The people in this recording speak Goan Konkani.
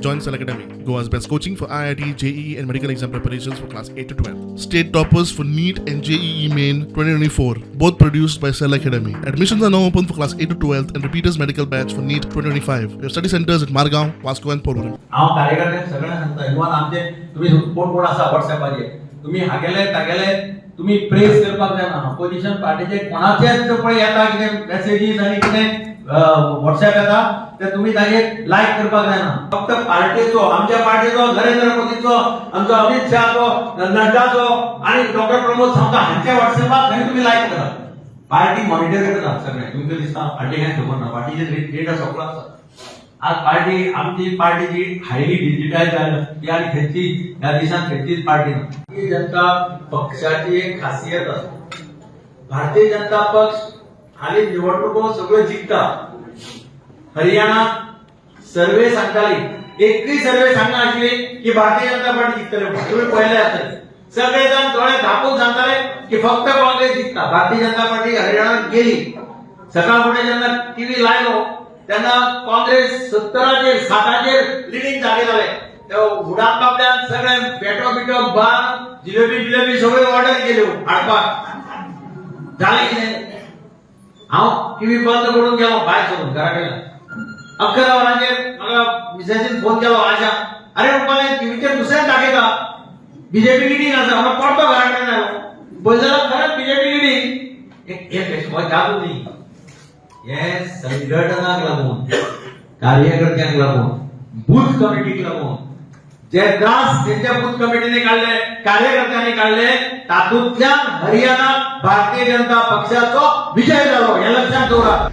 Join Cell Academy, Goa's best coaching for IIT, JEE, and medical exam preparations for class 8 to 12. State toppers for NEET and JEE Main 2024, both produced by Cell Academy. Admissions are now open for class 8 to 12 and repeaters medical batch for NEET 2025. We have study centers at Margao, Vasco, and Porvorim. हांव कार्यकर्त्यांक सगळ्यांक सांगता, इवन आमचे तुमी कोण कोण आसा व्हॉट्सएपाचेर, तुमी हागेले तागेले तुमी प्रेस करपाक जायना. अपोजिशन पार्टीचे कोणाचेच पळय येता कितें मेसेजीस आनी कितें व्हॉट्सएप येता ते तुमी ताजेर लायक करपाक जायना. फक्त पार्टीचो, आमच्या पार्टीचो, नरेंद्र मोदीचो, आमचो अमित शहाचो, नड्डाचो आनी डॉक्टर प्रमोद सावंत हांच्या व्हॉट्सएपाक थंय तुमी लायक करा. पार्टी मॉनिटर करता सगळें. तुमकां दिसता पार्टी कांय खबर ना, पार्टीचे डेटा सगळो आसा. आज पार्टी, आमची पार्टी जी हायली डिजिटायज जाल्या ती आनी खंयची ह्या देशांत खंयचीच पार्टी ना. भारतीय जनता पक्षाची एक खासियत आसा. भारतीय जनता पक्ष हालीं निवडणुको सगळ्यो जिखता. हरियाणा सर्वे सांगताली, एकूय सर्वे सांगना आशिल्ली की भारतीय जनता पार्टी जिखतले म्हणून. तुम्ही पळयले आसतले, सगळे जाण दोळे धापून सांगताले की फक्त काँग्रेस जिखता. भारतीय जनता पार्टी हरियाणात गेली. सकाळ फुडें जेन्ना टीव्ही लायलो तेन्ना काँग्रेस 70चेर 60चेर लिडींग दाखयताले. ते हुडान बाबल्यान सगळे पेटो बिटो बान जिलेबी बिलेबी सगळ्यो ऑर्डर केल्यो हाडपाक. जालें कितें, हांव टीव्ही बंद करून गेलो भायर सरून घरा कडल्यान. 11 वरांचेर म्हाका मिसेसीन फोन केलो, आशा, अरे म्हणपालें, टीव्हीचेर दुसरेंच दाखयता, बीजेपी लिडींग आसा. म्हणून परतो घरा कडेन आयलो, पळय जाल्यार खरेंच बीजेपी लिडींग. एक हो जादू न्ही, हे संघटनाक लागून, कार्यकर्त्यांक लागून, बूथ कमिटीक लागून. जे त्रास त्यांच्या बूथ कमिटीने काढले, कार्यकर्त्यांनी काढले, तातूंतल्यान हरियाणा भारतीय जनता पक्षाचो विजय जालो हे लक्षात दवरा.